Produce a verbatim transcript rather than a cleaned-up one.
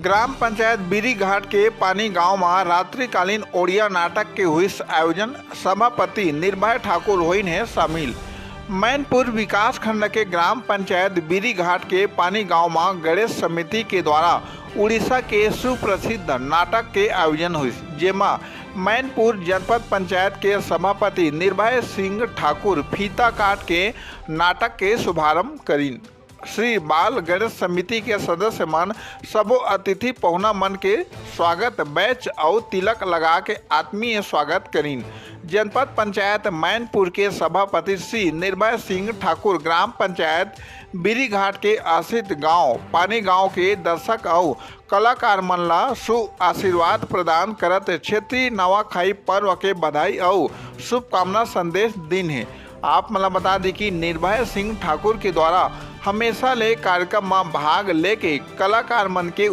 ग्राम पंचायत बीरीघाट के पानी गांव म रात्रिकालीन ओड़िया नाटक के हुइस आयोजन। सभापति निर्भय ठाकुर होइन हे शामिल। मैनपुर विकास खंड के ग्राम पंचायत बीरीघाट के पानी गांव म गणेश समिति के द्वारा उड़ीसा के सुप्रसिद्ध नाटक के आयोजन हुइस, जेमा मैनपुर जनपद पंचायत के सभापति निर्भय सिंह ठाकुर फीता काट के नाटक के शुभारंभ करिन। श्री बाल गणेश समिति के सदस्य मन सबो अतिथि पहुना मन के स्वागत बैच अउ तिलक लगा के आत्मीय स्वागत करिन। जनपद पंचायत मैनपुर के सभापति श्री निर्भय सिंह ठाकुर ग्राम पंचायत बीरीघाट के आश्रित गांव पानी गांव के दर्शक अउ कलाकार मन ला सु आशीर्वाद प्रदान करत क्षेत्रीय नवाखाई पर्व के बधाई अउ शुभकामना संदेश दिन हे। आप मन ला बता दी कि निर्भय सिंह ठाकुर के द्वारा हमेशा ले कार्यक्रम म भाग लेके कलाकार मन के